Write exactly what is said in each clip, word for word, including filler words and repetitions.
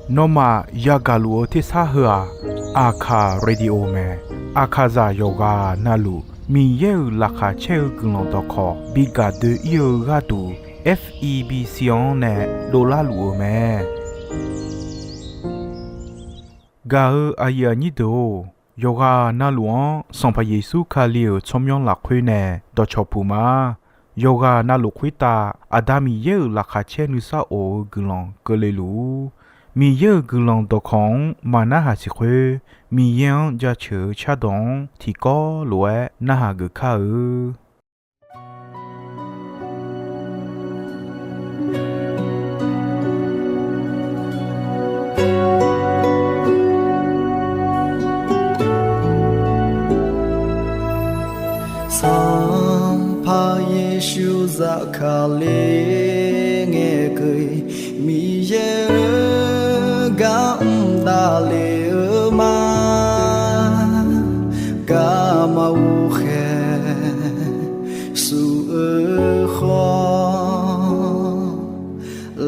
Nawmaf yagaq luf-eu tersar heu-aq, Aqkaq Radio mae. Aqkaqzaq yawqghaq navluf Miqyaer-euq laqkhaq caer-eu guiqlanq dawqkawq bi gaq doe-ir-eu gharduq, F E B C-anr nae dovlar luf-eu mae. Gaq-eu aqyuif aqnyir deuq-or, yawqghaq navluf-anr Sanqpaq Yeqsur Kali-euq tsawrmyanr lafkhoer nae dawqcawq puq ma. Yawqghaq navluf khoertav Aqda Miqyaer-euq laqkhaq caer nuisar of-eu guiqlanq keuvle luf-ur. Miqyaer-euq guiqlanq dawqkawq-anr maqnarhaq siq khoer, Miqyaer-anr jaceuq-eu cardawq-anr tiqkawv lof-aer narhaq geuf kar-eu. Sanqpaq Yeqsur zafkale ngaeqkeuv-iq, Miqyaer-euq gar mr davle-eu ma. Garma ghoqkhaeq suf-eu khawf,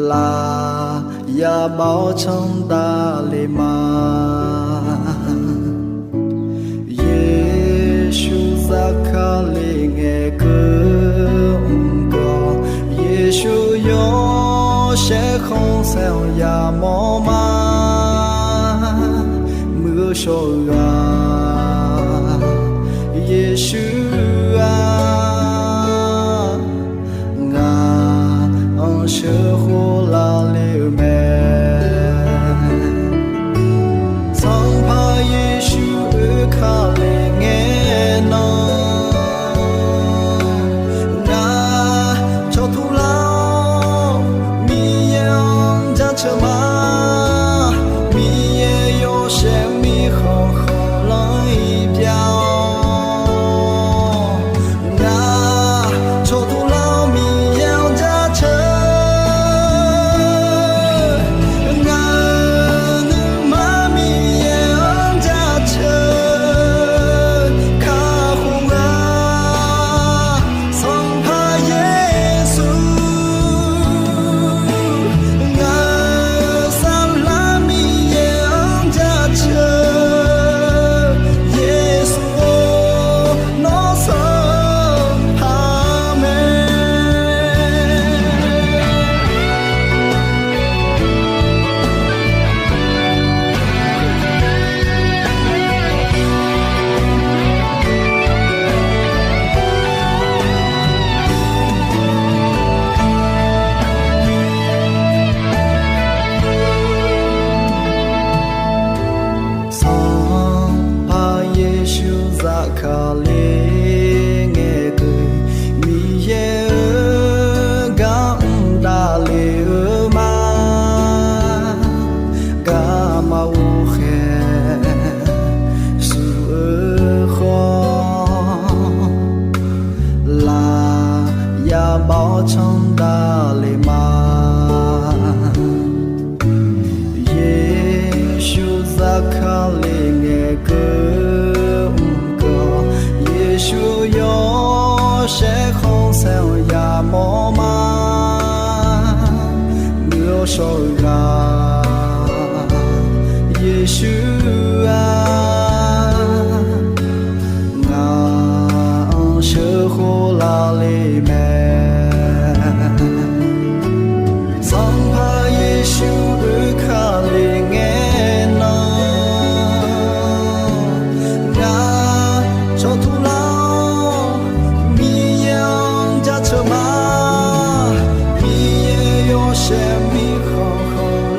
laf ya bav-awr canr davle ma. Yeqsur zafkale ngaeqkeuv mr-awq. Yeqsur yawshaef khanqsaer-anr yamawr ma. Muiq-eu shawr-eu ghaq, Yeqsur-aq, ngaq-anr sheuqkhof lavle-eu mae. Sanqpaq Yeqsur oekale ngae nan, ngaq cawqtuq lar-awr Miqyaer-anr jaceuq ma. Miqyaer yawshaef mirkhanq khanqlanr-iq bya-awr, ngaq cawqtuq lar-awr Miqyaer-anr jaceuq. Ngaq-euq nuima Miqyaer-anr jaceuq kakhof-a. Sanqpaq Yeqsur, ngaq-euq saflar Miqyaer-anr jaceuq. Yeqsur-or, nawr sanqpaq mae. Sanqpaq Yeqsur zafkale ngaeqkeuv-iq, Miqyaer-euq gar mr davle-eu ma. Garma ghoqkhaeq suf-eu khawf, laf ya bav-awr canr davle ma. Yeqsur zafkale ngaeqkeuv mr-awq. Yeqsur yawshaef khanqsaer-anr yamawr ma. Muiq-eu shawr-eu ghaq, Yeqsur-aq, ngaq-anr sheuqkhof lavle mae. Sanqpaq Yeqsur oekale ngae nan, ngaq cawqtuq lar-awr Miqyaer-anr jaceuq ma. Miqyaer yawshaef mirkhanq khanq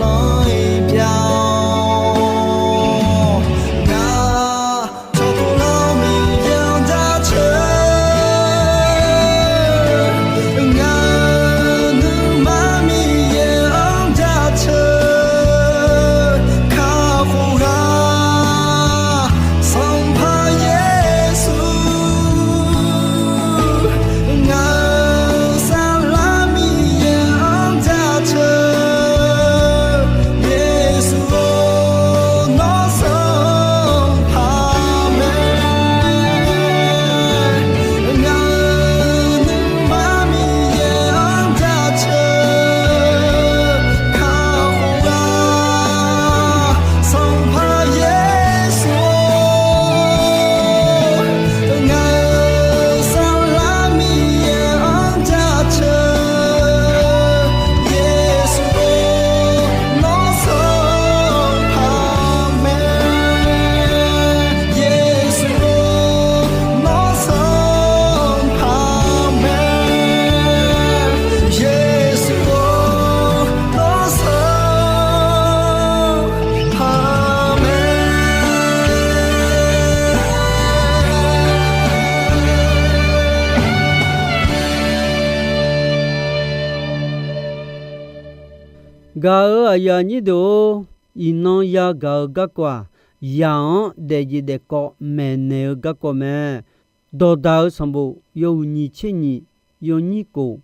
Gaq-euq aqyuif aqnyir deuq-or, iqnan yagaq-eu garkawv-aq, yaq-anr daefjeq daefkawv maeqnaeq-eu garkawv mae. Dawqdaq-euq sanqbof yawhuiq nyiq tser nyiq yawnyir kof,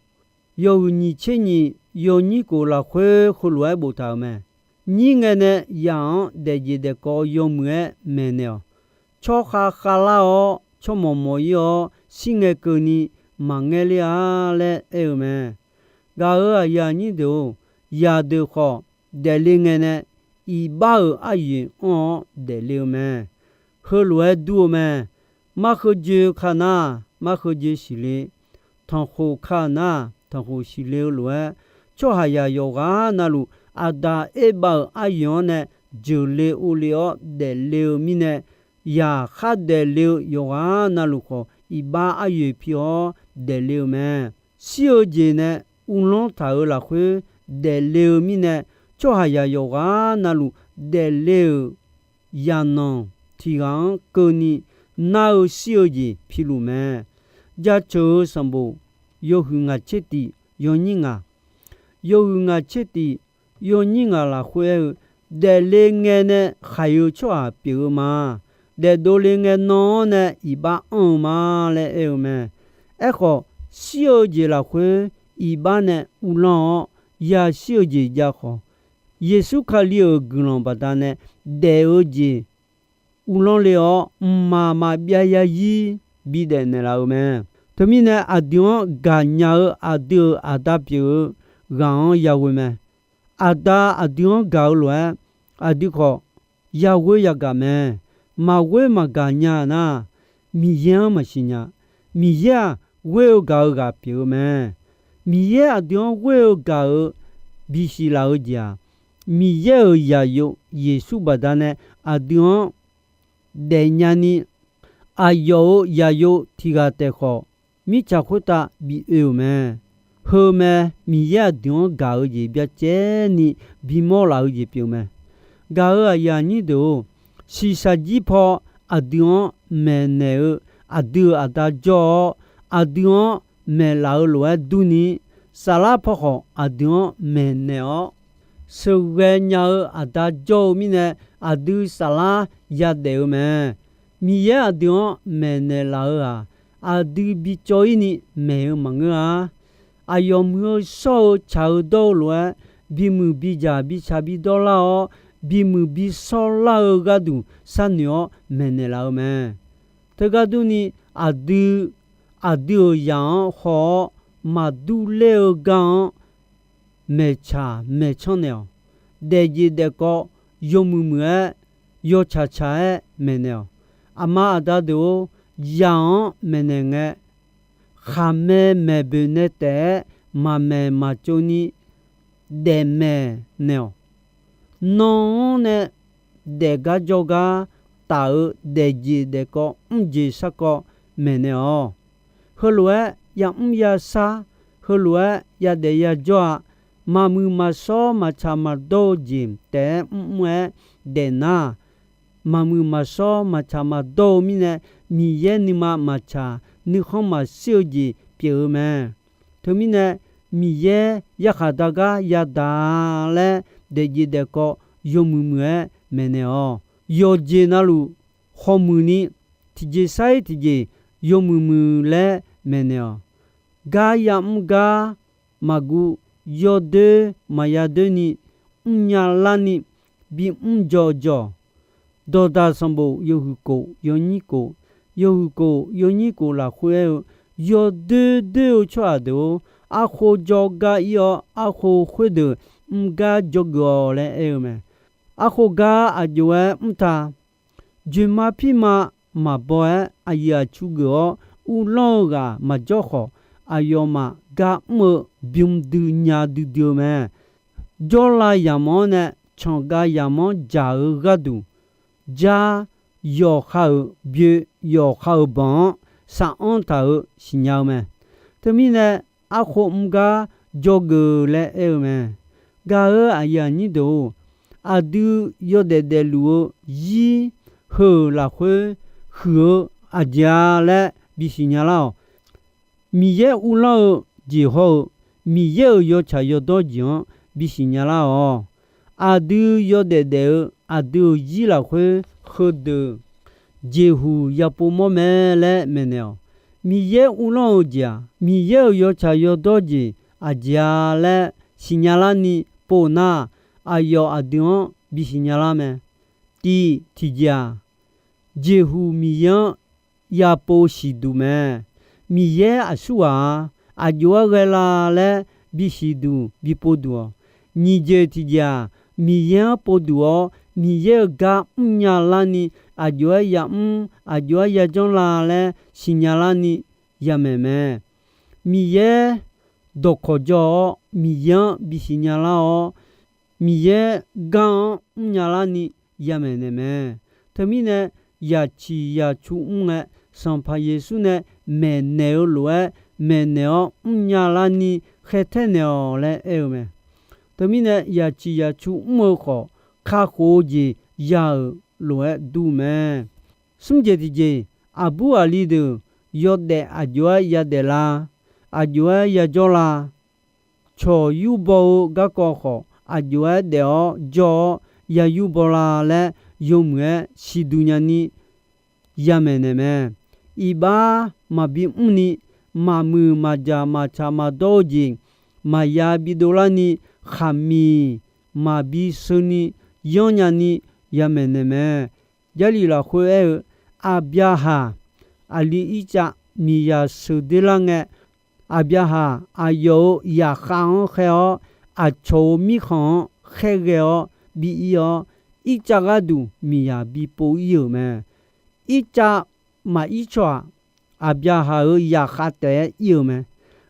yawhuiq nyiq tser nyiq yawnyir kof lafkhoer heulof-aer boftaq-euq mae. Nyir ngae nae yaq-anr daefjeq daefkawv yawmuiq-aer maeqnaeq-awq. Tsawrkhav khavlar-awr, tsawrmawq mawq-ir-awr, shir ngae keuvni maqngaer ler-a laer aer-eu mae. Gaq-euq aqyuif aqnyir deuq-or, yaqdeuq khawf daefle ngae nae iqbax-euq aryoeq anr-awr daefle-eu mae. Heulof-aer dur-eu mae. Markheu joe ka nar, markheu joe siqle. Tanqkhof ka nar, tanqkhof siqle-eu lof-aer, tsawrhaqzaq yawqghaq navluf, aqda erbav-euq aryoeq-anr nae jeuqle ovle-awr daefle-eu mirnae, yaqkhar daefle-eu yawqghaq navluf khawf, iqbax aryoeq pi-awr daefle-eu mae. Shir-eu jeq nae uvlanr taq-euq lafkhoer daefle-eu mirnae, tsawrhaqzaq yawqghaq navluf daefle-euq yaqnanq tiq ghaq-anr keuvni nar-eu shir-eu jeq piluf mae. Jaceuq-eu sanqbof yawhuiq ngaq tser tif yawnyir ngaq, yawhuiq ngaq tser tif yawnyir ngaq lafkhoer aer-eu, daefle ngae nae khaiq-eu tsawrhaq pyeuf-eu ma. Daefdov le ngae nan-anr nae iqbax anr-eu ma laer aer-eu mae. Aerkhawf, shir-eu jeq lafkhoer iqbax nae uvlanr-awr, yashir-eu jeq jav khawf, Yeqsur Kali-euq guiqlanq baqdanae daef-eu jeq uvlanr le-awr, mqmaq maqbyav yazir bidaef naeqlaf-eu mae. Teumirnae, aqdui-anr gaqnya-eu aqdui-euq Aqda pyeuf-eu ghaq-anr yaghoe mae. Aqda aqdui-anr gaq-eu lof-aer, aqdui khawf yaghoe yagaq mae. Maqghoer maqgaq nya nar, Miqyaer-anr maqsiq nya. Miqyaer-aq, ghoer-eu gaq-eu ghaq pyeuf-eu mae. Miqyaer aqdui-anr ghoer-eu gaq-eu bisiq laf-eu jeq-aq, Miqyaer-euq Zaqyo Yeqsur baqdanae aqdui-anr daefnya ni, aqyawf-euq Zaqyo tiq ghaq taef khawf, mirtsaq khoertav bi oe-euq mae. Heu mae, Miqyaer aqdui-anr gaq-eu jeq byacaevni bimawr laf-eu jeq pyeuf mae. Gaq-euq aqyuif aqnyir deuq-or, shiqshaq jir paw aqdui-anr maeqnaeq-eu, aqdui-euq Aqda jawr-awr, aqdui-anr maeqlaf-eu lof-aer durni, saflar paw khawf aqdui-anr maeqnaeq-awr, sheuqghae nya-eu Aqda jawr-eu mirnae, aqdui saflar yadaef-eu mae. Miqyaer aqdui-anr maeqnaeq laf-eu-aq, aqdui bi cawv-ir ni maeq-eu maqngeur-a. Aqyawf muiq-eu shawr-eu tsaq-eu dawr-eu lof-aer, bimuiq bidzaq bitsaq bidawr lar-awr, bimuiq bishawr lar-eu gharduq sharnoeq-awr maeqnaeq laf-eu mae. Teugar durni, aqdui, aqdui-euq zaq-anr haw-awr, maqdur ler-eu gar-anr maeqtsaq maeqtsanr naeq-awq. Daefjeq daefkawv yawmuiq muiq-aer, yawtsaq tsaq-aer maeqnaeq-awq. Aqma aqda deuq-or, zaq-anr maeqnaeq ngae, khaqmae maeqboeq nae taef-aer maqmaeq maqtsov ni daefmaeq naeq-awq. Nan-anr nae daefgar jawrgar taf-eu daefjeq daefkawv mrjeq sarkawv maeqnaeq-awq. Heulof-aer yamr yashar, heulof-aer yadaef yajawr-a. Maqmuiq maqshawr maqtsaq maqdawr-eu jeq taef-aer mrmr-aer daefnar, maqmuiq maqshawr maqtsaq maqdawr-eu mirnae, Miqyaer nuima maqtsaq, nuikhanr maqshir-eu jeq pyeuf-eu mae. Teumirnae, Miqyaer yarkhaq dar gar yadaq-a laer, daefjeq daefkawv yawmuiq muiq-aer maeqnaeq-awq. Yawqjeq navluf khawf muiqni, tiqjeq sar-ir tiqjeq yawmuiq muiq laer maeqnaeq-awq. Gar yamr gar maqguv, yawdoer maqya doer ni, mrnya larni, bimr jawr jawr. Dawqdaq sanqbof yawhuiq kof yawnyir kof, yawhuiq kof yawnyir kof lafkhoer aer-eu, yawdoer doer-eu tsawrhaq deuq-or, arkhof jawrgar ir-awr, arkhof khoerdeuq mr gar jawrgeuf-awq laer aer-eu mae. Arkhof gar aqjox-aer mr ta. Dzoeqma pirma maqbaw-aer aqyuif aqtsu geuf-awr uvlanr-eu ghaq maqjawr khawf, aqyawfmaf gar mr-eu bym dui nya duidui-eu mae. Jawrlav yamq-anr nae canqgav yamq-anr dzaq-eu gharduq, jar yawqha-euq byoe yawqha-euq banq-anr sar-anr taq-euq siqnya-eu mae. Teumirnae, arkhof mr gar jawrgeuf laer aer-eu mae. Gaq-euq aqyuif aqnyir deuq-or, aqdui yawdaef daefluf-eu zir heu-euq lafkhoer huiq-eu aqjeq-a laer bisiq nya lar-awq. Miqyaer uvlanr-eu jeq hawr-eu, Miqyaer-euq yawtsaq yawdawr jeq-anr bisiq nya lar-awq. Aqdui yawdaef daef-eu aqdui-euq zir lafkhoer heudeuq jeqhuq yapov mawr mae laer maeqnaeq-awq. Miqyaer uvlanr-eu jeq-aq, Miqyaer-euq yawtsaq yawdawr jeq aqjeq-a laer siqnya larni pov nar, aqyawf aqdui-anr bisiq nya lar mae. Tiq tiqjeq-aq, jeqhuq Miqyaer-anr yapov siqduq mae. Miqyaer aqsurghaq-a, aqjox-aer ghae la laer bisiq duq bipov duq-awq. Nyiq jeq tiqjeq-aq, Miqyaer-anr povduq-awr, Miqyaer-euq gar mrnya larni, aqjox-aer yamr, aqjox-aer yajanr la laer siqnya larni yamaeq mae. Miqyaer dawqkawq jawr-awr, Miqyaer-anr bisiq nya lar-awr, Miqyaer gar-anr mrnya larni yamaeq naeq mae. Teumirnae, yaqciq yaqcu mr ngae, Sanqpaq Yeqsur nae maeqnaeq-eu lof-aer maeqnaeq-awr mrnya larni khaertaer naeq-awq laer aer-eu mae. Teumirnae, yaqciq yaqcu mr-eu khawf, kakhof-eu jeq ya-euq lof-aer dur mae. Smr jeq tiqjeq, aqbur aqli deuq yawdaef aqjox-aer yadaef la, aqjox-aer yajawr la, cawq yurbaw-eu garkawv khawf, aqjox-aer daef-awr jawr-awr yayur baw la laer, yawmuiq-aer siqduq nyani yamaeq naeq mae. Iqbax maqbi mrni, maqmuiq maqjaq maqtsaq maqdawr-eu jeq maqya bidov larni, khaqmiq maqbi sheuni yanr nyani yamaeq naeq mae. Jarlif lafkhoer aer-eu, Aqbyaqhaq aqli Irtsav miqyaq sheuqder lar ngae, Aqbyaqhaq aqyawf-euq zaqkhav-anr khaer-awr, aqcawq-euq mirkhanq-anr khaerghae-awr bi ir-awr, Irtsav gharduq miqyaq bipov ir-euq mae. Irtsav maqir cawq-aq, Aqbyaqhaq-euq zaqkhav taef-aer ir-eu mae.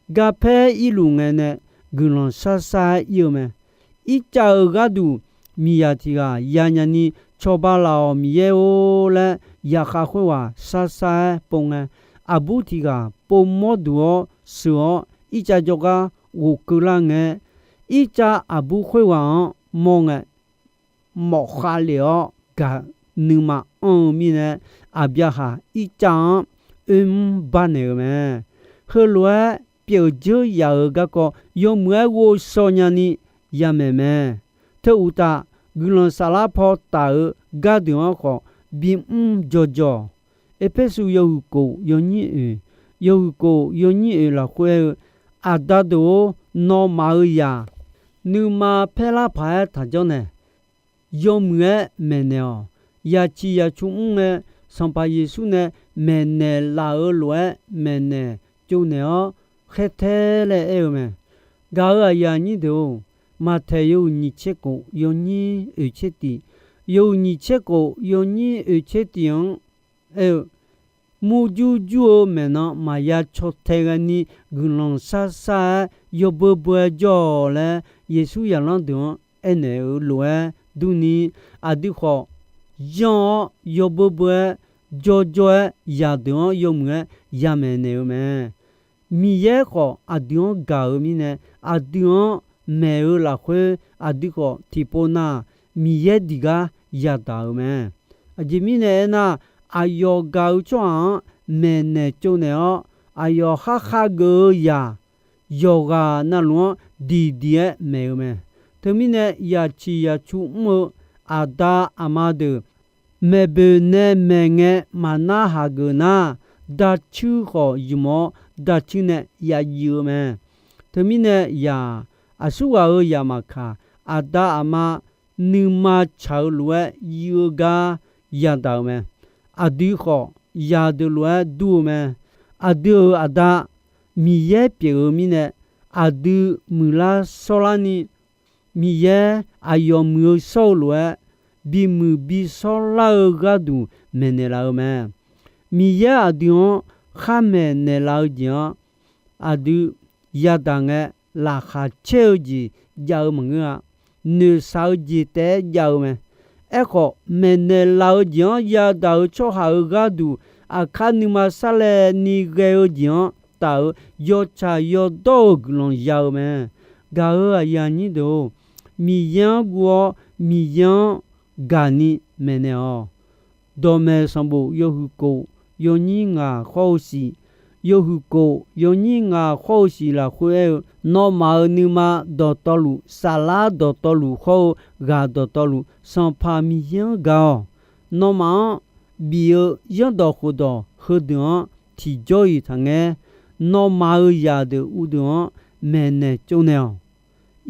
Garpaer irluf ngae nae guiqlanq shar shar-aer ir-eu mae. Irtsav-euq gharduq miqyaq tiq ghaq yanya ni, Cawba laf-awq Miqyaer-or laer, zaqkhav khoerghaq shar shar-aer pov ngae, aqbur tiq ghaq povmawr duq-awr sheuq-awr, Irtsav jawrgar ghofkeuv lar ngae, Irtsav aqbur khoerghaq-anr mawr ngae, mawf khav lef-awr gaq nuima anr-eu mirnae, Aqbyaqhaq Irtsav-anr oermr bar naeq-eu mae. Heulof-aer pyeuf dzeur yaf-euq garkawv yawmuiq-aer ghovshaw nyani yamaeq mae. Teu uqtaf, guiqlanq saflar paw taf-euq gardeuq-anr khawf bimr jawrjawr-awq. Erpersu yawhuiq kof yawnyir oeq, yawhuiq kof yawnyir oeq lafkhoer aer-eu, Aqda deuq-or, nawmaf-euq zaq nuima paerlar paq-aer taqjanr nae, yawmuiq-aer maeqnaeq-awq. Yaqciq yaqcu mr ngae, Sanqpaq Yeqsur nae maeqnaeq laf-euq lof-aer maeqnaeq tsovnaeq-awr khaertaer laer aer-eu mae. Gaq-euq aqyuif aqnyir deuq-or, Maqtaeq yawhuiq nyiq tser kof yawnyir oeq tser tiq, yawhuiq nyiq tser kof yawnyir oeq tser tiq-anr aer-eu, Murjur jur-eu maeqnan maqya caw tae ghaeni, guiqlanq shar shar-aer yawbeu beu-aer jawr-awq laer, Yeqsur zaqlanr deuq-anr aernaeq-euq lof-aer durni, aqdui khawf yanr-awr yawbeu beu-aer jawrjawr-aer zaqdeuq-anr yawmuiq-aer yamaeq naeq-eu mae. Miqyaer khawf aqdui-anr gaq-eu mirnae, aqdui-anr maeq-eu lafkhoer aqdui khawf tiqpov nar, Miqyaer diq gar yadaq-euq mae. Aqjeq mirnae aernar, aqyawf gaq-eu tsawrhaq-anr maeqnaeq tsovnaeq-awr, aqyawf kharkhav geuf-eu zaq yawqghaq navluf-anr diqdiq-aer maeq-eu mae. Teumirnae, yaqciq yaqcu mr-eu aqda aqma deuq maeqboeq nae maeq ngae maqnar haq geuf nar, dacuir khawf ymq-awr, dacuir nae ya jiv-eu mae. Teumirnae yaq, aqsurghaq-euq yaq maqkaq, aqda aqma nuima tsaq-eu lof-aer jiv-eu gar yadaq-euq mae. Aqdui khawf, zaqdeuq lof-aer dur-eu mae. Aqdui-euq Aqda Miqyaer pyeuf-eu mirnae, aqdui muiqlar shawrlarni, Miqyaer aqyawf muiq-eu shawr-eu lof-aer, bimuiq bishawr lar-eu gharduq maeqnaeq laf-eu mae. Miqyaer aqdui-anr khar maeqnaeq laf-eu jeq-anr, aqdui yadaq ngae, laqkhaq caer-eu jeq jav-eu maqngeur-a. Noeqshaq-eu jeq taef-aer jav-eu mae. Aerkhawf, maeqnaeq laf-eu jeq-anr yadaq-eu tsawrhaq-euq gharduq, aqkar nuima sarlaevni ghae-eu jeq-anr taf-euq yawtsaq yawdawr-euq guiqlanq ya-eu mae. Gaq-euq aqyuif aqnyir deuq-or, Miqyaer-anr guv-awr Miqyaer-anr gaqni maeqnaeq-awq. Dawqmaeq sanqbof yawhuiq kof yawnyir ngaq khawr-eu siq, yawhuiq kof yawnyir ngaq khawr-eu siq lafkhoer aer-eu, nawmaf-euq nuima dawqtawvluf, saflar dawqtawvluf khawr-eu ghaq dawqtawvluf, Sanqpaq Miqyaer-anr gaq-awq. Nawmaf-anr bif-eu zanrdawq khofdawq heudeuq-anr tiqjawr-iq taqngaer, nawmaf-euq zaqdeuq uvdeuq-anr maeqnaeq tsovnaeq-awq.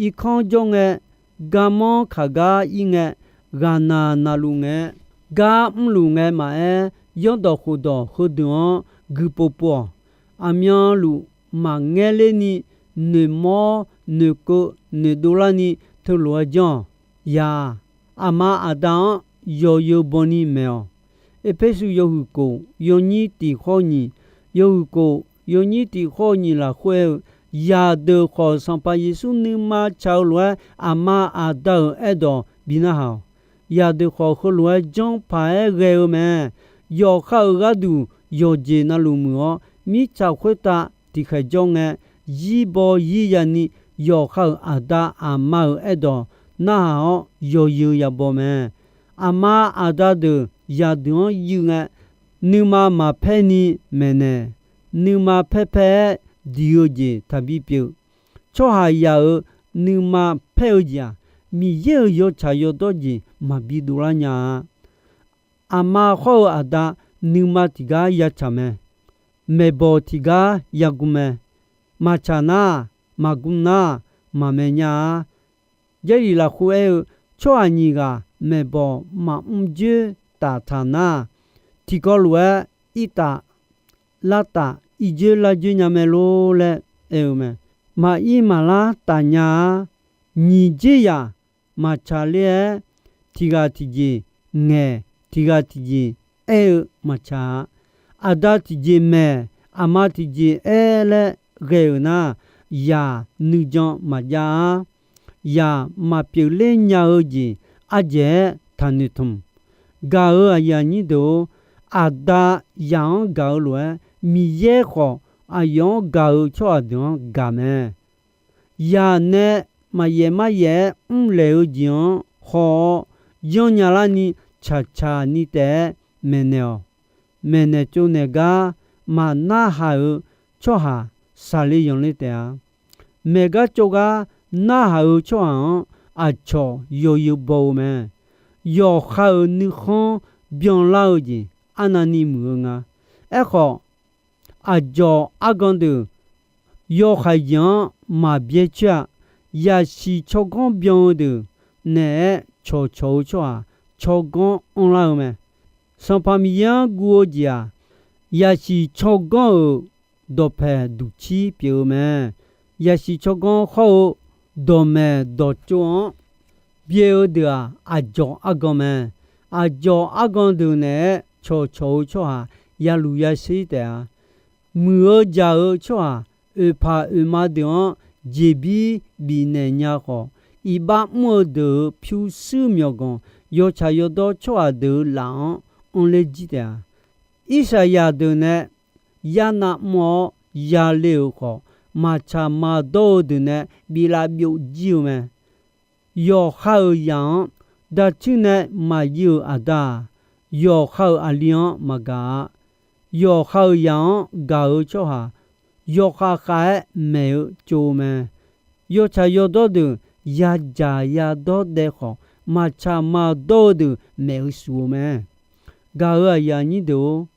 Irkanr jawr ngae, garmanr kaqgar ir ngae, ghaqnaq naqluf ngae, gar mrluf ngae maqaer, zanrdawq khofdawq heudeuq-anr guiqpov pov-awq. Aqmyanluf maqngaer lerni, noeqmawr noeqkeuv noeqdov larni teulof-aer janr-awq. Yaq, aqma aqda-anr yawzeu bawni maeq-awq. Erpersu yawhuiq kof yawnyir tiq khawr nyiq, yawhuiq kof yawnyir tiq khawr nyiq lafkhoer aer-eu, zaqdeuq khawf Sanqpaq Yeqsur nuima tsaq-eu lof-aer, aqma aqda-euq aerdawq bi narhaq-awq. Zaqdeuq khawf heulof-aer janr paq-aer ghae-eu mae. Yawqha-euq gharduq yawqjeq navluf muiq-awr, mirtsaq khoertav tiqkhaeq jawr ngae, zirbaw zir yani yawqha-euq aqda aqma-euq aerdawq narhaq-awr yawzeu yabaw mae. Aqma aqda deuq zaqdeuq-anr yuiv ngae, nuima maqpaer ni maeqnaeq, nuima paer paer-aer diq-eu jeq taqbi pyeuf. Tsawrhaqzaq-euq nuima paer-eu jeq-aq, Miqyaer-euq yawtsaq yawdawr jeq maqbi dovlar nya-a. Aqma khawr-eu aqda nuima tiqgar yatsaq mae. Maeqbawq tiqgar yagm mae. Maqtsaq nar, maqgm nar, maqmae nya-a. Jarlif lafkhoer aer-eu, tsawrhaq nyiq ghaq maeqbawq maqmr dzoer taf taq nar, tiqkawv lof-aer irtaf lavtaf irjoer lavjoer nya mae lor laer aer-eu mae. Maqir maqlar taf nya-a. Nyiq dzer zaq maqtsaq ler-aer, tiq ghaq tiqjeq ngaeq, tiq ghaq tiqjeq aer-eu maqtsaq-a. Aqda tiqjeq maeq, aqma tiqjeq aer laer ghae-euq nar, zaq nuijan maqjav-a. Zaq maqpyeuf ler nya-eu jeq ardzaeq-aer taqnoeq tmq. Gaq-euq aqyuif aqnyir deuq-or, aqda zaq-anr gaq-eu lof-aer, Miqyaer khawf aqyawf-anr gaq-eu tsawrhaq deuq-anr gaq mae. Zaq nae maqyaef maryaef-aer mrlaeq-eu jeq-anr haw-awr, yanrnya larni tsaqtsaq ni taef-aer maeqnaeq-awq. Maeqnaeq tsovnaeq gar maqnarhaq-euq tsawrhaq saqle yanqler taef-a. Maeq gar tsov gar narhaq-euq tsawrhaq-anr aqcawq yawzeu baw-eu mae. Yawqha-euq nuikhanr byanlar-eu jeq arnavni muiq-eu nga. Aerkhawf, aqdzawq argan deuq yawhaiq jeq-anr maqbyaer coer-a. Yaqsiq tsawrganr byan-eu deuq naeq-aer cawqcawq-eu tsawrhaq tsawrganr anrlar-eu mae. Sanqpaq Miqyaer-anr guv-eu jeq-aq, yaqsiq tsawrganr-euq dawqpaeq duqcir pyeuf-eu mae. Yaqsiq tsawrganr hawr-eu dawqmaeq dawqtsov-anr byae-eu deuq-aq, aqdzawq argan mae. Aqdzawq argan deuq naeq-aer cawqcawq-eu tsawrhaq yaluf yasher taef-a. Muiq-eu jaq-eu tsawrhaq oeqpaq oeqma deuq-anr jeqbir bifnaeq nya khawf, iqbax mr-eu deuq-euq pyurshuir myawqganq yawtsaq yawdawr tsawrhaq deuq-euq laf-anr anrler jir taef-a. Irsaqyaq deuq nae yarnav mr-awr yale-euq khawf, maqtsaq maqdawr-eu deuq nae biflav byov jir-eu mae. Yawqha-euq zaq-anr dacuir nae maqyuiv-euq aqda-aq, yawqha-euq aqli-anr maqgaq-a. Yawqha-euq zaq-anr gaq-eu tsawrhaq, yawkhav khav-aer maeq-eu tsov-eu mae. Yawtsaq yawdawr deuq yadzaq yadawr daev khawf, maqtsaq maqdawr-eu deuq maeq-eu shuf-eu mae. Gaq-euq aqyuif aqnyir deuq-or,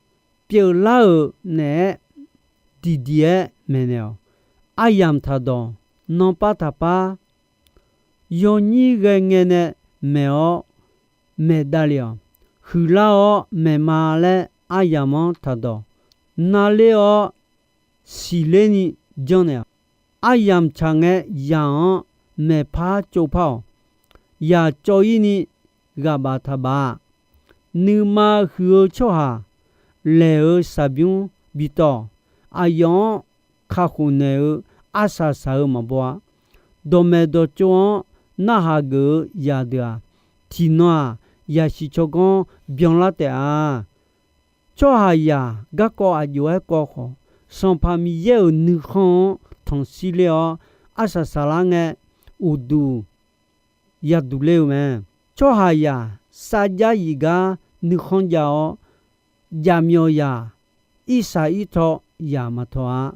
pyeuflar-euq naeq-aer diqdiq-aer maeqnaeq-awq. Aryamq taqdawq, nanpav taqpar, yawnyir ghae ngae nae maeq-awr maeq davlef-awq. Huiqlar-awr maeq ma laer aryamq-anr taqdawq. Navler-awr siqler ni janrnaeq-awq. Aryamq tsaq ngae zaq-anr maeqpar tsovpar-awq. Yaq cawv-ir ni ghaq baf taq baf-a. Nuima huiq-eu tsawrhaq laeq-euq saqbymr bitawv-awq. Aqyawf-anr kakhof naeq-eu arsaq saq-eu maqbaw-a. Dawqmaeq dawqtsov-anr narhaq geuf-eu zaqdeuq-aq, tiqnan-aq, yasiq tsawrganr byanlar taef-a. Tsawrhaqzaq garkawv aqjox-aer kawv khawf, Sanqpaq Miqyaer-euq nuikhanr-anr tanqshir ler-awr, arsaq saqlar ngae, uqduq yaduq ler-eu mae. Tsawrhaqzaq sarjax yif gar nuikhanr jav-awr, jaqmyawf zaq irsaq irtaw yaq maqtawq-a.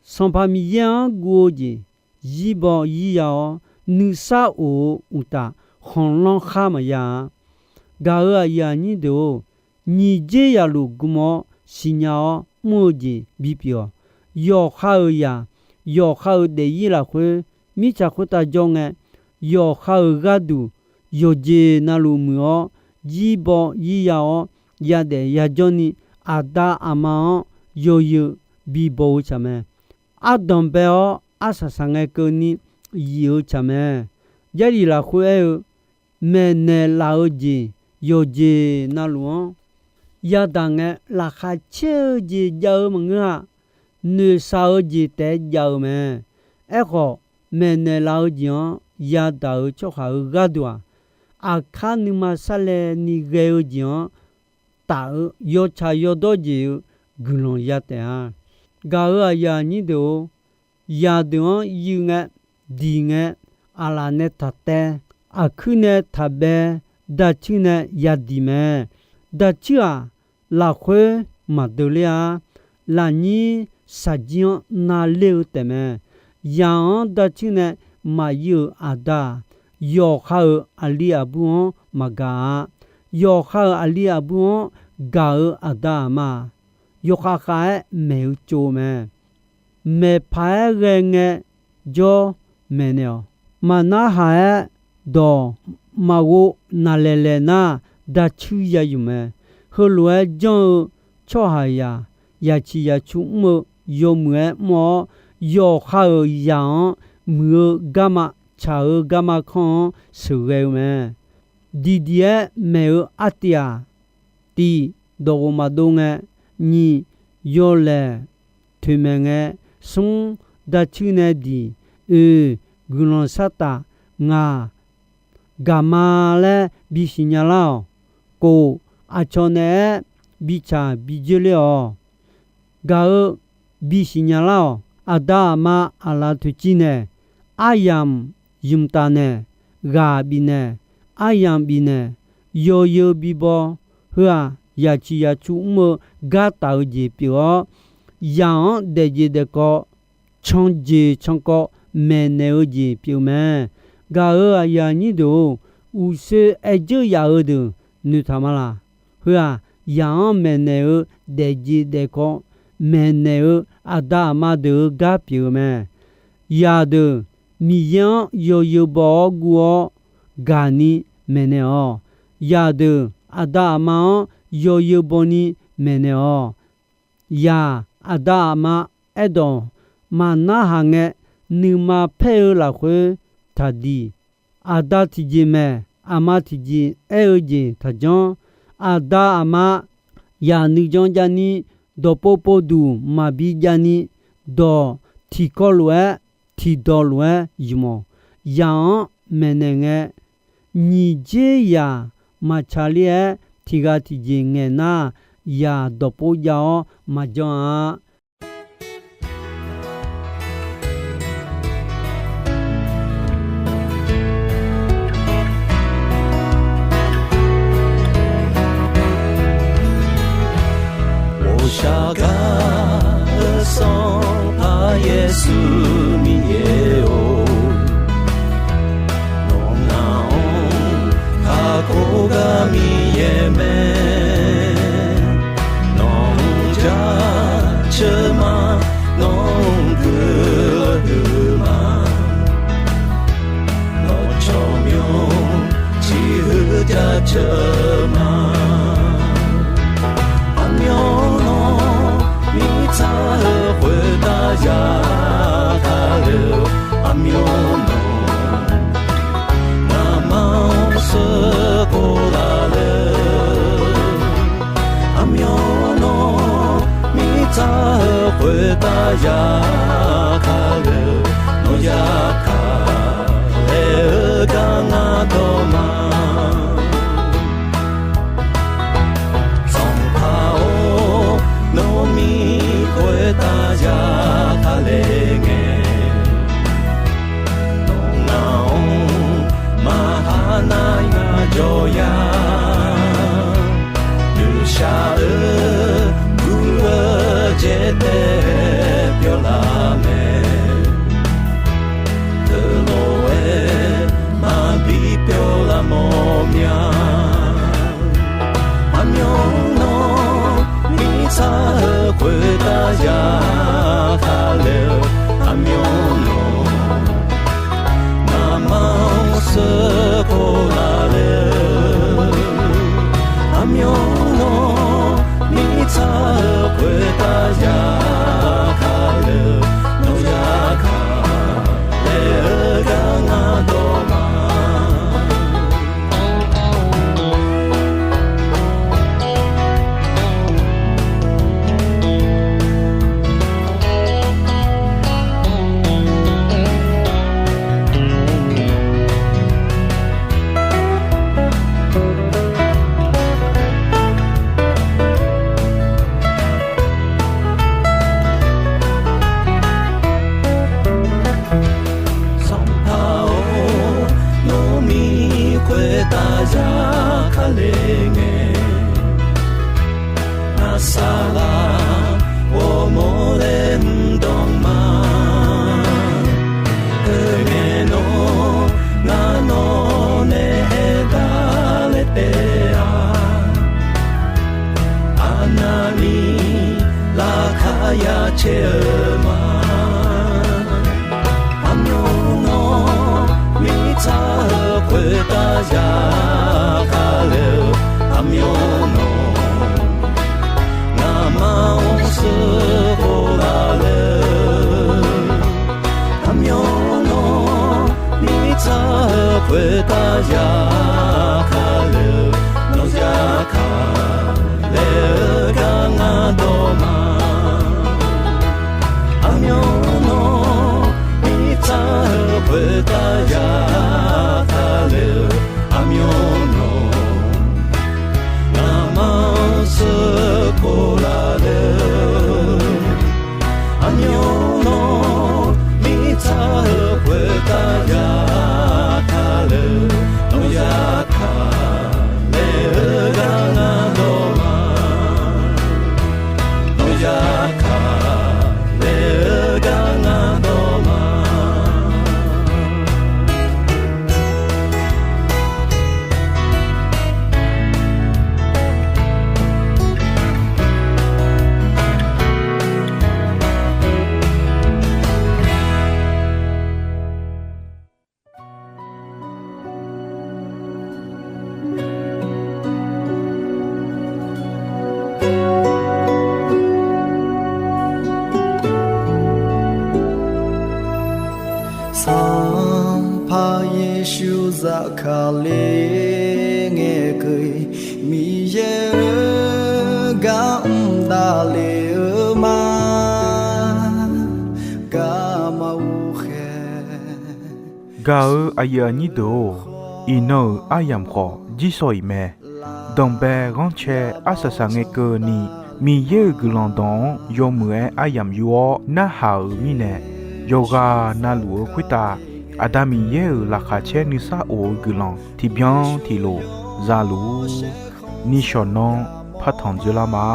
Sanqpaq Miqyaer-anr guv-eu jeq, zirbaw zirya-awr, nuisar of-eu uqtaf, khanqlanr khar maqya-a. Gaq-euq aqyuif aqnyir deuq-or, nyiq jer yaqluf gm-awr siqnya-awr mr-eu jeq bipyeuf-awq. Yawqha-euq zaq, yawqha-euq daefzir lafkhoer, mirtsaq khoertav jawr ngae, yawqha-euq gharduq yawqjeq navluf muiq-awr, zirbaw zirya-awr, yadaef yajawrni aqda aqma-anr yawzeu bibaw-eu tsaq mae. Ardanq bae-awr arsaq saq ngae keuvni yif-eu tsaq mae. Jarlif lafkhoer aer-eu, maeqnaeq laf-eu jeq yawqjeq navluf-anr yadaq ngae, laqkhaq caer-eu jeq jav-eu maqngeur-a. Noeqshaq-eu jeq taef-aer jav-eu mae. Aerkhawf, maeqnaeq laf-eu jeq-anr yadaq-euq tsawrhaq-euq gharduq-aq, aqkar nuima sarlaevni ghae-eu jeq-anr taf-eu yawtsaq yawdawr jeq-eu guiqlanq ya taef-a. Gaq-euq aqyuif aqnyir deuq-or, zaqdeuq-anr yuir ngae, diq ngae, aqlaf nae taq taev, aqkuir nae taq bae, dacuir nae yadiq mae. Dacuir-aq, lafkhoer maqdeuv ler-a. Lafnyir shaqjir-anr navler-eu taefmae. Zaq-anr dacuir nae maqyuir-euq aqda-aq, yawqha-euq aqli aqbur-anr maqgaq-a. Yawqha-euq aqli aqbur-anr gaq-euq aqda aqma-aq, yawkhav khav-aer maeq-eu tsov mae. Maeqpaq-aer ghae ngae jawr maeqnaeq-awq. Maqnarhaq-aer dawq maqghov naqlaeq laeq nar, dacuir ya yuf mae. Heulof-aer janr-eu tsawrhaqzaq, yaqciq yaqcu mr-eu yawmuiq-aer mr-awr, yawqha-euq zaq-anr muiq-eu garma tsaq-eu garma kanr-anr sheuqghae-eu mae. Diqdiq-aer maeq-eu artiv-aq, tiq, dawqghof maqdov ngae, nyiq, yawlaeq toeqmaeq ngae, smr, dacuir nae diq, oeq, guiqlanq shartaf, ngaq, gaqma laer bisiq nya lar-awq. Kof, aqcawq naeq-aer bitsaq bidzeur ler-awq. Gaq-eu bisiq nya lar-awq. Aqda aqma aqlaf toeqciv naeq, aryamq zmqtaf naeq, ghaq bifnaeq, aryamq bifnaeq, yawzeu bibaw, heu-aq, yaqciq yaqcu mr-eu gar taf-eu jeq pyeuf-awr, zaq-anr daefjeq daefkawv, canjeq cankawv maeqnaeq-eu jeq pyeuf mae. Gaq-euq aqyuif aqnyir deuq-or, uqshoe aer dzeur yaf-eu deuq noeqtaq ma laq. Heu-aq, zaq-anr maeqnaeq-eu daefjeq daefkawv maeqnaeq-eu aqda aqma deuq-eu gar pyeuf-eu mae. Zaqdeuq Miqyaer-anr yawzeu baw-awr guv-awr gaqni maeqnaeq-awq. Zaqdeuq aqda aqma-anr yawzeu bawni maeqnaeq-awq. Zaq aqda aqma aerdawq maqnarhaq ngae, nuima paer-eu lafkhoer taqdiq. Aqda tiqjeq maeq, aqma tiqjeq aer-eu jeq taqjanr. Aqda aqma zaq nuijan javni, dawqpov povduq maqbi javni, dawq tiqkawv lof-aer tiqdawq lof-aer zmq-awq. Zaq-anr maeqnaeq ngae, nyiq jer zaq maqtsaq ler-aer tiqghaq tiqjeq ngaeq nar, zaq dawqpov jav-awr maqjan-a. 我下嘎的上爬耶稣你也哦。 Nawq ngaq-anr kakhof gar Miqyaer mae. Nawq-anr jaceuq ma, nawq-anr guiqlanq huiq ma. Nawq tsawrmyanr ciqhuiq jaceuq ma. Aqmyanluf mirtsaq-eu khoertav ya kale-eu, aqmyanluf ngamaf-anr sheuqkhof laf le. Aqmyanluf mirtsaq-eu khoertav ya kale-eu, nawq ya kale-eu gar ngar dawq ma. Sanqpaq-or, nawq mir khoertav ya kale ngae, nawq ngaq-anr maqha nar ngar jawr ya. Nuishaq-eu guv-eu jeq taef-aer pyawrlar mae. Teulof-aer maqbi pyawrlar mawr mya. Aqmyanluf mirtsaq-eu khoertav ya kale-eu, aqmyanluf ngamaf-anr sheuqkhof laf le-eu, aqmyanluf mirtsaq-eu khoertav ya kale-eu, nawq ya kale-eu gar ngar dawq ma. Sanqpaq-or, nawr mir khoertav ya kale ngae, ngar saqlaq ghawrmawr laer mrdanq ma. Teumirnae nawr, ngar nawq nae aerdar laer taef-a. Aqnavni laqkhaq ya caer-eu ma. Aqmyanluf mirtsaq-eu khoertav ya kale-eu, aqmyanluf ngamaf-anr sheuqkhof laf le-eu, aqmyanluf mirtsaq-eu khoertav ya kale-eu, nawq ya kale-eu gar ngar dawq ma. Aqmyanluf mirtsaq-eu khoertav ya kale-eu, aqmyanluf ngamaf-anr sheuqkhof laf le-eu, aqmyanluf mirtsaq-eu khoertav ya kale-eu, nawq ya kale-eu gar ngar dawq ma. Nawq ya kale-eu gar ngar dawq ma. Sanqpaq Yeqsur zafkale ngae keuv-iq, Miqyaer-euq gar mr davle-eu ma. Garma urkhae Gaq-euq aqyuif aqnyir deuq-or, iqnan-euq aryamq khawf jirsawq iq mae. Danqbae ghanrcae arsaq saq ngae keuvni, Miqyaer-euq guiqlanq dawq-anr yawmuiq-aer aryamq yur-awr narhaq-euq mirnae, yawqghaq navluf-eu khoertav Aqda Miqyaer-euq laqkhaq caer nuisar of-eu guiqlanq tiqbyan tiqlof za luf-ur. Nishawq nanr partanq dzoerlar ma.